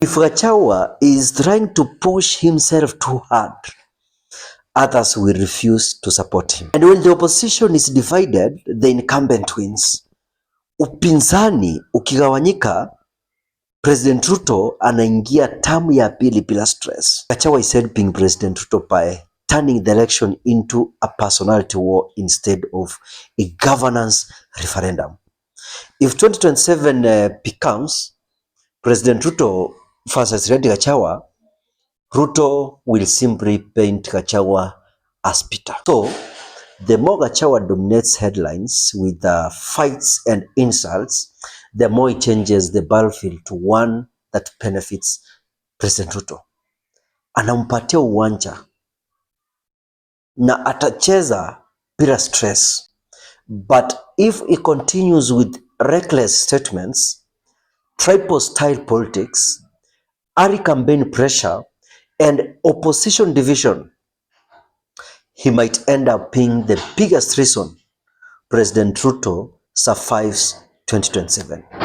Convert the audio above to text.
If Gachagua is trying to push himself too hard, others will refuse to support him. And when the opposition is divided, the incumbent wins. Upinzani ukigawanyika, President Ruto anaingia tamu ya pili bila stress. Gachagua is helping President Ruto by turning the election into a personality war instead of a governance referendum. If 2027 becomes President Ruto versus Rigathi Gachagua, Ruto will simply paint Gachagua as Peter. So, the more Gachagua dominates headlines with fights and insults, the more it changes the battlefield to one that benefits President Ruto. Anampatia uwanja na atacheza bila stress. But if he continues with reckless statements, tribal-style politics, early campaign pressure, and opposition division, he might end up being the biggest reason President Ruto survives 2027.